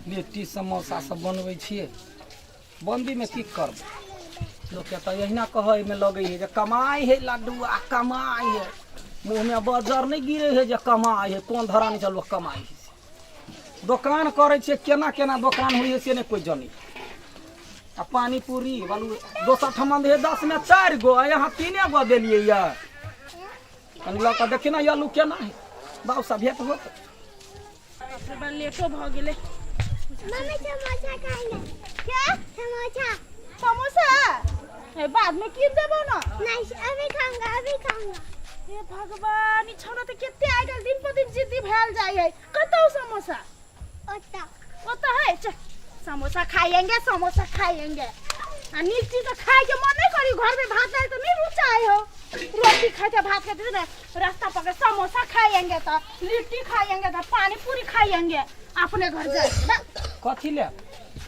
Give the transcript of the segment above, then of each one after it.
लिट्टी समोसा सब बनबै छियै। बन्दीमे की करबै, लोकके तऽ एहिना कहैमे लगै है जे कमाइ है लड्डुआ, कमाइ है। मुँहमे बजर नहि गिरै है जे कमाइ है। कोन धरानी से लोक कमाइ है? दोकान करै छियै, केना केना दोकान होइ है से नहि कोइ जनै। आ पानी पूरी बालू दोसर ठमा दै है 10 में 4 गो, आ यहाँ 3 गो देलियै यऽ। कनि लऽ कऽ देखी ने आलू केना है, बाबू सब भेट होत। बाप रे बा, लेटो भऽ गेलै। मम्मी, समोसा खाएंगे। क्या? समोसा। समोसा हे बाद में कीन देबो ना। नहीं, अभी खाऊंगा, अभी खाऊंगा। हे भगवान, ई छौड़ा तऽ कते आइ काल्हि दिन पर दिन जिद्दी भेल जाइ है। कतौ समोसा? ओता। ओतऽ है, चल समोसा खाएंगे, समोसा खाएंगे। आ नीक चीज तऽ खाय के मन नहीं करी। घर में भात दाल तऽ नहीं रुचाय हो, रोटी खाते भात खाते ना रास्ता पकड़ समोसा खाएंगे तो लिट्टी खाएंगे तो पानी पूरी खाएंगे अपने घर जाके ना। कथी ले?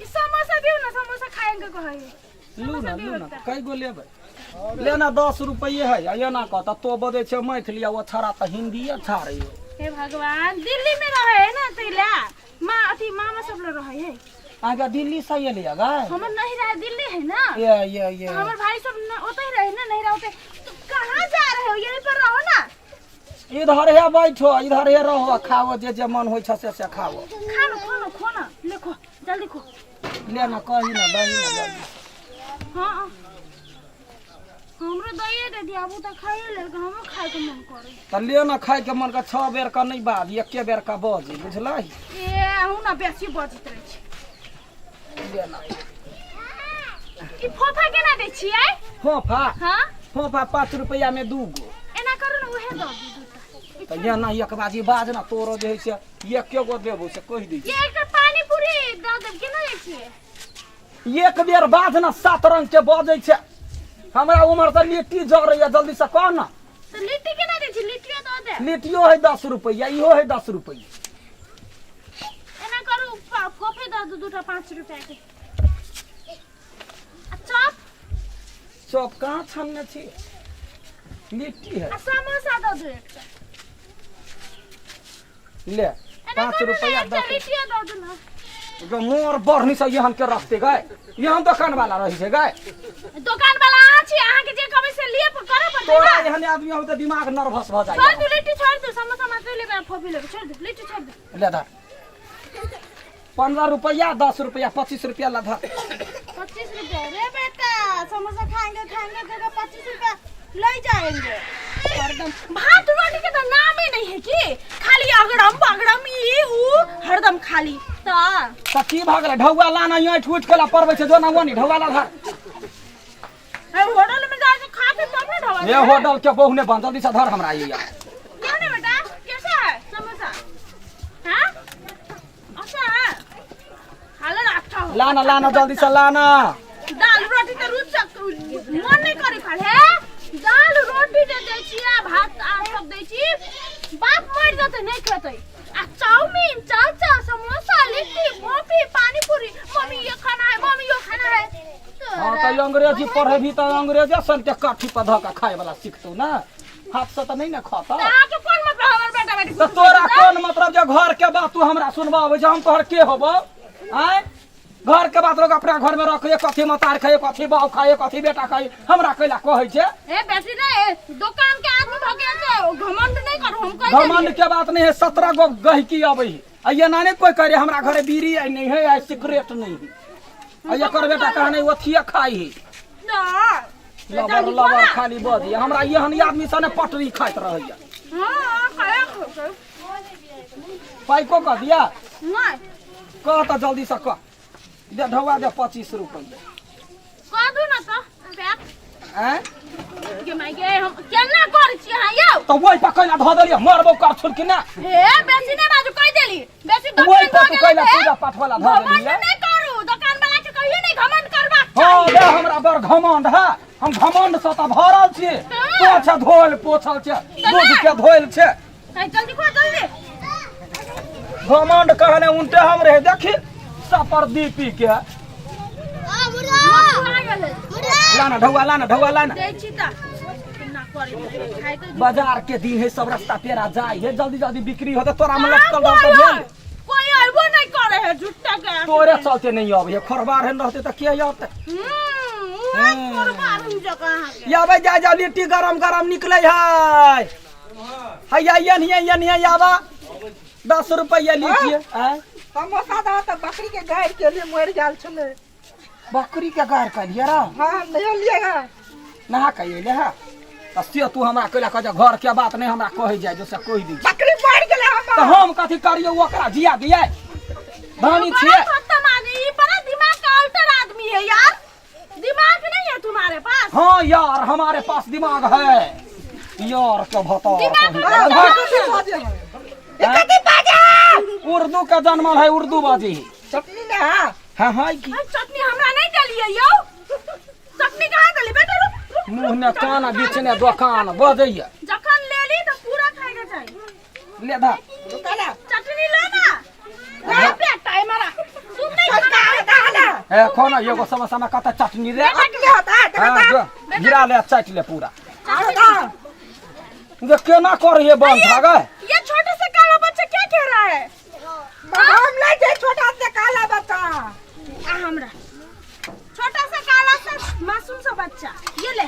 ई समोसा दियो ना, समोसा खाएंगे कहै। लू ना, लू ना। कई गो लेबै? लेना 10 रुपये है। आ एना कह तऽ तो बजै छै मैथिली आ ओ छड़ा तऽ हिन्दीए छाड़ै हो। हे भगवान, दिल्ली में रहे है ना तैला माँ अथी मामा सब लोग रहे है। अहाँके दिल्ली से एलियै गए? हमर नहीं रहे, दिल्ली है ना। ये ये ये तो हमर भाई सब न, ओते ही रहे ना, नहीं रहे ओते तो कहाँ जा रहे हो? यहीं पर रहो ना। इधर हे बैठो, इधर हे रहो, खाओ, जे जे मन होइ छै से से खाओ। खा लो, खो लो, खो ना, ले खो, जल्दी खो। ले ना, कही ना, दही ना जल्दी। हाँ, हमरो दइए दे दिया, आबू तऽ खाइए ले, हमरो खाइके मन करे। तऽ ले ना, खाइके मन के 6 बेर का नहीं बाज, एके बेर का बज, बुझलही? ए अहूँ ना बेसी बजैत रहै छी। ले ना। ई फोफा केना दै छियै? फोफा? हाँ। फोफा 5 रुपया में 2 गो। एना करू ने, उहे दऽ दियौ दूटा। तऽ एना एक बाजी बाज ना, तोरो जे है से एके गो देबो से कहि दै ये एकटा पानी पूरी दऽ देब, केना दै छियै? छी। एक बेर बाज ना, 7 रंग के बजै छै। हमरा उम्हर से लिट्टी जरैया, जल्दी से कह ना। तऽ लिट्टी केना दै छी? लिट्टियो दऽ देब। लिट्टियो है 10 रुपया, इहो है 10 रुपया। एना करू, फोफे दऽ दू दूटा 5 रुपया के। आ चॉप? चॉप कहाँ छनने छी, लिट्टी है। आ समोसा दऽ दू एकटा। ले। एना 5 करू ने, रुपया एकटा 10। लिट्टियो दऽ दू ना। जो मोर बढ़नी से एहन के रखते गए, एहन दोकान वाला रही छै गए। दोकान वाला अहाँ छी, अहाँके जे कहबै से लिए करऽ पड़तै तोरा ना। एहन आदमी हो तऽ दिमाग नर्वस भऽ छोड़ जाइ। दू लिट्टी, छोड़ दू, समोसा मात्र लेबै आ फोफी लेबै, छोड़ दू लिट्टी, छोड़ दू। ले धर, 15 रुपया, 10 रुपया, 25 रुपया ला धर। 25 रुपया रे बेटा, समोसा खाएंगे खाएंगे करके 25 रुपया ले जाएंगे। हरदम भात रोटी के तो नाम ही नहीं है कि खाली अगड़म बगड़म ई ऊ हरदम खाली त। तऽ की भऽ गेलै? ढौआ लाना, ऐठ उठि के ला पड़बै छै, जो ना ओनी ढौआ ला धर। ए, होटल में जाके खा के तब ना ढवा। ये होटल के बहु ने बन, जल्दी से धर हमरा ये। क्यों नहीं बेटा, कैसा है समोसा? हाँ, अच्छा है, खा लो ना, अच्छा हो। लाना, लाना, जल्दी से लाना। दाल रोटी तऽ रुच मन नहीं करे खाले हे। दाल रोटी दे दै छी आ भात आ सब दै छी, बाप मर जतै नहीं खेतै। आ चाउमीन, चाउ चाउ, समोसा, लिट्टी, मोफी, पानी पूरी, मम्मी ये खाना है, मम्मी ये खाना है। हाँ तऽ अंग्रेजी पढ़ेबही तऽ अंग्रेजे सन के काठी पर धऽ के खाय वाला सिखतौ ना, हाथ से तऽ नहीं ने खाता। तऽ अहाँके कोन मतलब हमर बेटा बेटी? तऽ तोरा कोन मतलब जे घर के बात तू हमरा सुनबाबै छै? हम तोहर के होबौ? आँय, घर के बात लोग अपना घर में रखे। कथी मतार खाए, कथी बाप खाए, कथी बेटा खाए, हमरा कैला कहै छै? ए बेटी रे, दुकान के आदमी भऽ गेल छै, घमंड नहीं करू, हम कहि घमंड देलियै। के बात नहीं है, 17 गो गहिकी अबै है आ एना नहीं कोई करे। हमरा घरे बीड़ी आई नहीं है, आई सिगरेट नहीं है आ एकर बेटा कहने ओथिए खाई है। ना, लबर जल्दी लबर खो ना। खाली बजी। हमरा एहन आदमी से ने पटरी खाइत रहैया। हाँ, खाया खो। पाइको कह दिया? नहीं। कह तऽ जल्दी से कह दे, ढौआ दे 25 रुपैआ। कह दू ना तऽ पैक। आँय? गे माय गे, हम केना करै छी अहाँ यौ? तऽ ओहि पर कैला धऽ देलियै? मरबो कर छुल कि ना। हे, बेसी नहि बाजू, कहि देली बेसी। ओहि दोकान पर भऽ तू गेलै कैला तऽ पूजा पाठ वाला धऽ घमंड देलियै? नहि करू, दोकान वाला के कहियो नहि घमंड करबाक हँ चाही। ले, हमरा बड़ घमंड है, हम घमंड से तऽ भरल छी। तो छै धोल पोछल छै, दूध के धोल छै। है, जल्दी खो, जल्दी। घमंड कहने उनटे हम रहे, देखी सपर दीपी के। लाना ढौआ, लाना ढौआ, लाना। दै छी तऽ केना करै छै, खाइ तऽ बाजार के दिन है, सब रास्ता पेरा जाय है, जल्दी जल्दी बिक्री होते। तोरा में कहाँ लटकल रहल तऽ कोइ भेल। कोइ अयबो नहि करे है झुट्टा के। तोरे चलते नहीं अबै खोरबार हेन रहते तऽ के अबतै। मुँह खोरबार जकाँ अहाँके। याबै जा जा, लिट्टी गरम गरम निकलै है। हैया एनिये एनिये आबा, 10 रुपैआ लिट्टी। आँय? समोसा दह तऽ बकरी के गाय के लिए मरि गेल छलै। बकरी के गाय कहलियै रे? हाँ, नहीं लिएगा। नहा के अयलै हे तऽ से तू हमरा कैला कह जे घर के बात नहीं हमरा कहै जाय जो से कहि दै छी। बकरी मरि गेलै हमर। तऽ हम कथी करियै, ओकरा जिया दियै? धनी छियै। बड़ा खत्म आदमी, ये बड़ा दिमाग का अल्टर आदमी है यार। दिमाग नहीं है तुम्हारे पास? हाँ यार, हमारे पास दिमाग है यार। के भता दिमाग कहीं। है। भाग। कथी बाजे है? ई कथी बाजे? उर्दू के जन्मल है, उर्दू बाजी। चटनी ने है। हाँ हाँ की। अरे चटनी हमरा नहीं डलिए यो। चटनी कहाँ डली बेटा? रुक रुक। मुँह ने कान आ बीच ने दोकान बजैया। जखन ले ली तो पूरा खाए के चाहिए। ले धा। रुका ना। चटनी लो ना। ना बेटा है मारा, तुम नहीं खाना। दा ना। ए खोना, एगो समोसा में कत चटनी रे? चटनी होता है। हाँ जो गिरा ले, चाट ले पूरा। आरो दा। जे केना कर ये बंद था गए। ये छोटे से काला बच्चा क्या कह रहा है? हम नहीं थे छोटा से काला बच्चा। आ हमरा छोटा सा काला सा मासूम सा बच्चा, ये ले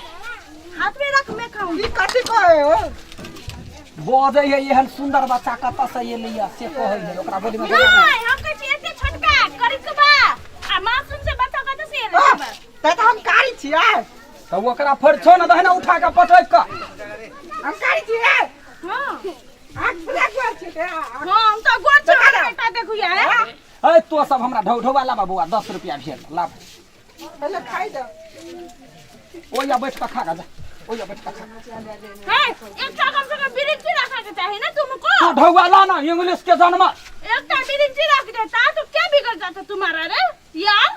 हाथ में रख, मैं खाऊंगी। ई कथी कहे हो? बजै है एहन सुंदर बच्चा कतऽ से एलैया से कहै है ओकरा बोली में। नहीं, हम कहै छियै एते छोटका करिकबा आ मासूम से बच्चा कतऽ से एलै? तऽ हम कारी छियै। तऽ ओकरा फेर छौ ने दहिना उठा कऽ पटकि कऽ। हम कारी छियै। हाँ। आँख ब्लैक गोर छियै। हाँ, हम तो गोर छी। देखा ना। बेटा देखू यार। ए तो सब हमरा ढौ ढौआ लाबा बौआ, 10 रुपया भेल लाब। पहिले खाइ दे। ओइया बैठ कऽ खा गा, जा ओइया बैठ कऽ खा। हे, एकटा कम से कम बिरिंची रखा के चाही ना तुमको। तू ढौआ ला ना, इंग्लिश के जन्म। एकटा बिरिंची रख देता तो क्या बिगड़ जाता तुम्हारा रे यार?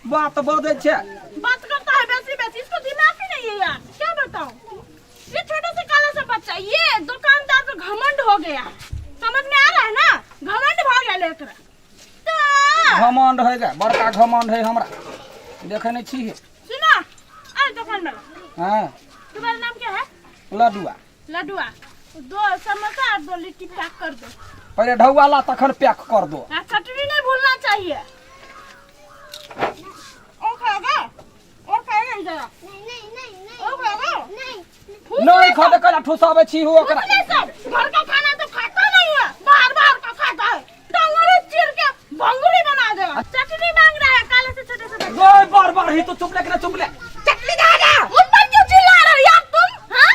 बात बजै छै। बात करता है वैसी वैसी, इसको दिमाग ही नहीं है यार, क्या बताऊं। ये छोटा सा काला सा बच्चा, ये दुकानदार तो घमंड हो गया, समझ में आ रहा है ना? घमंड हो गया लेकर तो। घमंड है गे, बड़का घमंड है हमरा, देखै नहीं छी। सुनो, अरे दुकान वाला। हाँ। तुम्हारा नाम क्या है? लडुआ। लडुआ, दो समोसा और दो लिट्टी पैक कर दो। पहिले ढौआ ला तखन पैक कर दो। हाँ, चटनी नहीं भूलना चाहिए। और खाएगा? और खाएगा इधर? नहीं नहीं नहीं नहीं। और खाएगा? नहीं। फूस नहीं ले खा कैला ठुसाबै छी हो ओकरा। फूस ले सब। घर का खाना तो खाता नहीं है, बाहर बाहर का खाता है। टंगड़ी चीर के भंगुरी बना देगा। चटनी मांग रहा है काले से छोटे से बच्चे। ओए बार बार ही तो चुप ले के चुप ले। चटनी दे ना। उन पर क्यों चिल्ला रहे हो यार तुम? हाँ,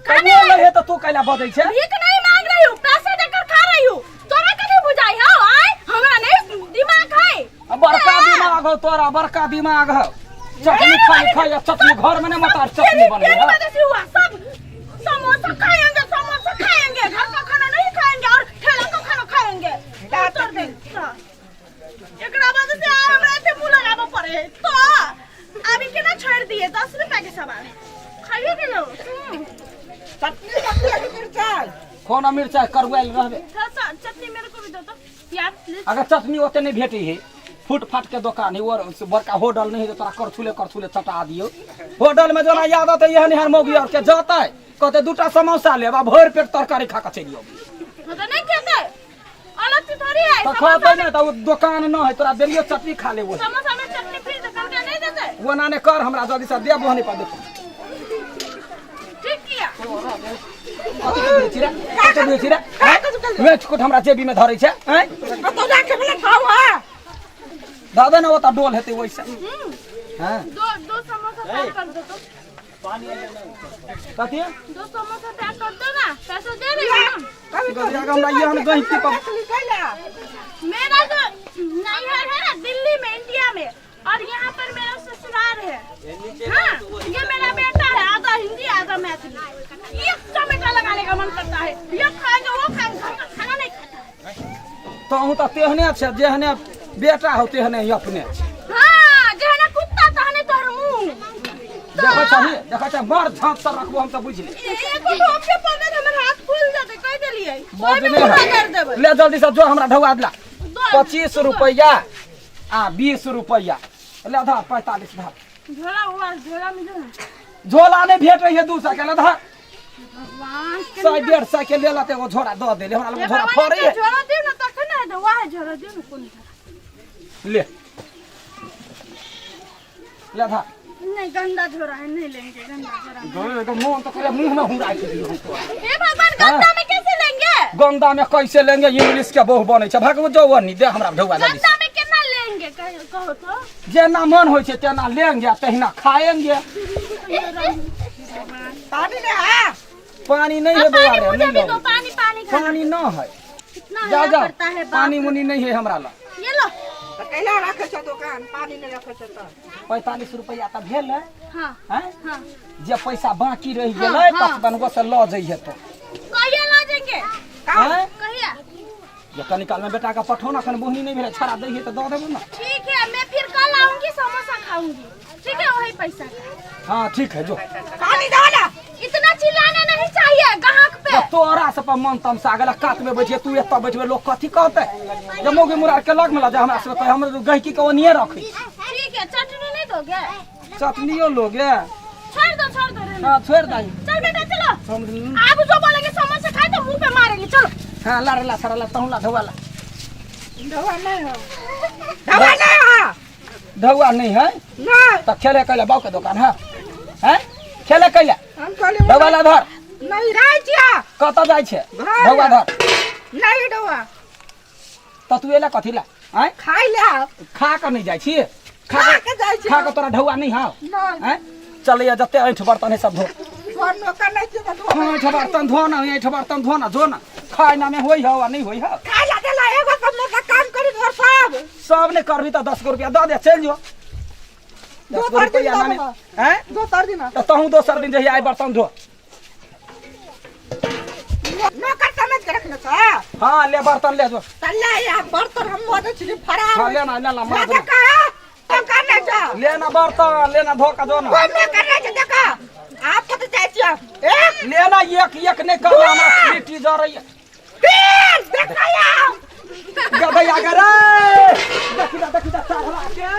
खाने कहियो नहीं है तो तू कैला बजै छै? भीख नहीं मांग रही हूँ, पैसे देकर खा रही हूँ। तोरा कथी बुझाई हो? आय हमरा नहीं दिमाग है? आ बड़का दिमाग हो तोरा, बड़का दिमाग हो। चटनी खाली खाई, चटनी घर में नहीं मतार चटनी बने तेरी है। वजह से हुआ सब। समोसा खाएंगे, समोसा खाएंगे, घर का खाना नहीं खाएंगे और ठेला का खाना खाएंगे। उतर दे। हाँ। एकरा वजह से आय हमरा एते मुंह लगाबऽ पड़े है तो अभी केना छोड़ दिए? 10 रुपया के सवाल है, खाइए के लो। चटनी चटनी अभी मिर्चाई। कोना मिरचाई करुआल रहबे। थोड़ा सा चटनी मेरे को भी दो तो यार प्लीज। अगर चटनी ओते नहीं भेटे है, फुट फाट के दोकान है और बड़का होटल नहीं है तोरा करछुले करछुले चटा दियो। होटल में जोना याद आते एहन एहन मौगी और के जतै कहते दूटा समोसा लेब आ भरि पेट तरकारी खा के चलि अबी। वो तो नहीं खेते, अलग से थोड़ी है। तऽ समोसा खतै नहि तऽ ओ दोकान न है, तोरा देलियो चटनी खा ले। समोसा में चटनी फ्री दुकान का नहीं देते। ओना नहि कर हमरा, जल्दी से देबो नहि पर देखो। ठीक किया। कथी के बेची रे? कथी बेची रे? वेच कोट हमरा जेबी में धरै छै आँय? कतौ राखे वाला ठाव है। दऽ दे ने, ओतऽ डोल हेतै ओहिसँ। हाँ। दो दो समोसा पैक कर दो तो। कथी? दो समोसा पैक कर दो ना, पैसा दे रही हूँ ना। कभी तो गदिया के हमरा एहन गहिंकी पर। मेरा जो नैहर है ना दिल्ली में, इंडिया में, और यहाँ पर मेरा ससुराल है। हाँ, ये मेरा बेटा है, आधा हिंदी आधा मैथिली। ये टमाटर लगाने का मन करता है, ये खाएंगे वो खाएंगे, घर का खाना नहीं खाता। तहूँ तऽ तेहने छै, जेहने बेटा हो तेहने ही अपने छै। हाँ, जेहने कुत्ता तहने तोहर मुंह। देखै छही, देखै छै, बड़ झाँप से रखबो हम तऽ बुझि ले। एको ठोप के पड़ले तऽ हमर हाथ फूल जेतै, कहि देलियै। ओहिमे बजने पूरा है। कर देबै। ले जल्दी से जो हमरा ढौआ दिला। दो- 25 रुपैआ आ 20 रुपैआ ले धर, 45 धर। झोला हुआ, झोला में जो है। झोला नहि भेटै है 200 के, ले धर। भगवान के 100 150 के ले लेते, एगो झोरा दऽ देले हमरा लग हे झोरा भगवान, फड़ै एकटा है। झोला दियौ ने तखन ने हेतै। वाह, झोला दियौ ने, कोन झोला? ले ले धा नहीं गंदा झोरा है नहीं लेंगे गंदा झोरा गए तो मोन तो करे मुंह में हुरा के दियो हमको। हे भगवान गंदा में कैसे लेंगे गंदा में कैसे लेंगे इंग्लिश के बहु बनै छै भगव जो नहीं दे हमरा ढौआ जल्दी गंदा में केना लेंगे कहो कहो तो जेना मन होइ छै तेना लेंगे तहिना खाएंगे पानी ने आ पानी नहीं है अब बौआ पानी रे मुझे नहीं भी दो लो पानी पानी खाना पानी न है कितना जा हल्ला जा करता है बाप पानी रे। मुनी नहीं है हमरा ला ये लो तऽ कैला राखै छौ दोकान पानी नहि रखै छौ तऽ 45 रुपया तऽ भेल है हाँ हैं हाँ जे पैसा बाकी रहि हाँ, गेलै हाँ। 55 गो से लऽ जइहे तो कहिया ला जाएंगे हैं कहिया जे कनी काल में बेटा के पठो ना कन बोहनी नहीं भेलै छड़ा दैहे तऽ दऽ देबो ना ठीक है मैं फिर कल आऊंगी समोसा खाऊंगी ठीक है वही पैसा का हाँ ठीक है जो पानी दो ना इतना चिल्लाना नहीं चाहिए ग्राहक पे तऽ तोरा सब पर मन तमसा गेल कात में बैठिए तू एतऽ बैठबे लोग कथी कहतै जे मौगी मुरार के लग में ला जा हमरा सब हमर गहिकी के ओनिए रखै ठीक है चटनी नहीं दोगे चटनियो लोगे छोड़ दो छोड़ दो रहने हाँ छोड़ दही दो। चल बेटा चलो हम आप जो बोलेंगे समोसा खाए तो मुंह पे मारेंगे चलो हाँ ला रे ला सरा ला तहु ला ढौआ ला ढौआ नहीं हो ढौआ नहीं हो ढौआ नहीं है नहीं तऽ खेले कैला बाऊ के दुकान है हैं खेले कैला हम कहली ढौआ ला धर नहीं रहै छियै कतऽ जाइ छै घर। ढौआ धर नहीं ढौआ तऽ तू एला कथी ला आँय खाइ ले आउ खा कऽ नहि जाइ छी खा के जाइ छी खा कऽ तोरा ढौआ नहि हौ नहीं आँय चलैया जते ऐंठ बर्तन है सब धो तोहर नौकर नहीं छियै तऽ धो ऐंठ बर्तन धो ना ऐंठ बर्तन धो ना जो ना खाय ना में होई हौ आ नहीं होई हौ खाइ ला देला एगो समोसा काम करी तोहर सब सब ने करबी तऽ 10 गो रुपया दऽ दे चलि जो 10 गो दोसर दिन रुपया दऽ नामे देबऽ। आँय दोसर दिन तऽ तहूँ दोसर दिन जहिया आइ बर्तन धो नौकर समझ के रखने छ हाँ ले बर्तन ले जो तऽ ले आ बर्तन हम मजै छी फरार हाँ लेना लेना माज देखा नौकर नहीं छ लेना बर्तन लेना धो के जो ना कोन नौकर नहीं छ देखा आप कतऽ जाइ छियै एक लेना एक एक नहीं करना हमरा लिट्टी जरैया तीन देखा आउ गधैया गे रे देखी जा देखी जा चढ़ला के